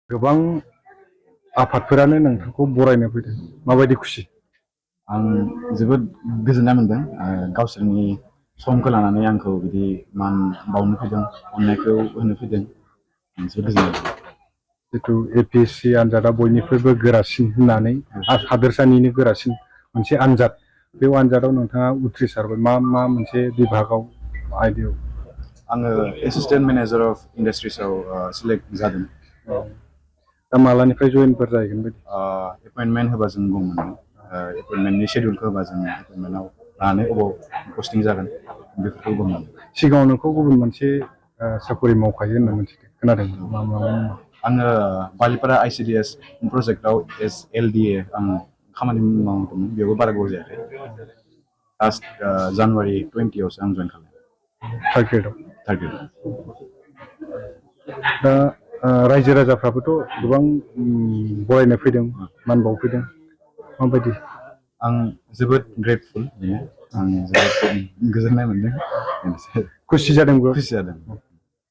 गोबां आफादफोरानो नोंथांखौ बरायनो फैदों माबायदि खुसि आं जोबोद गोजोननाय मोनदों गावसोरनि समखौ लानानै आंखौ बिदि मान बावनो फैदों अननायखौ होनो फैदों जोबोद गोजोननाय मोनदों जितु APSC आनजादा बयनिख्रुइबो गोरासिन होननानै हादोरसानिनो गोरासिन मोनसे आनजाद बे आनजादाव नोंथाङा उथ्रिसारबाय मा मोनसे बिभागाव आयदायाव आङो एसिस्टेन्ट मेनेजार अफ इन्डास्ट्रिसाव सिलेक्ट जादों दा मालानिफ्राय जयेनफोर जाहैगोन बायदि एपइन्टमेन्ट होबा जों बुंमोन एपइन्टमेन्टनि शेड्युलखौ होबा जों एपइन्टमेन्टआव लानानै अबाव पस्टिं जागोन बेफोरखौ बुंमोन सिगाङाव नोंखौ गुबुन मोनसे साकरि मावखायो होनना मोनथिदों खोनादों आङो बालिपारा ICDS प्रजेक्टआव एस LDA आं खामानि मावदोंमोन बेयावबो बारा गोबाव जायाखै लास्ट जानुवारि 20आवसो आं जयेन खालामदों थार्ड ग्रेडआव दा रायजो राजाफ्राबोथ' गोबां बरायनो फैदों मान बावफैदों माबायदि आं जोबोद ग्रेटफुल बेनो आं जोबोद गोजोननाय मोनदों खुसि जादों खुसि जादों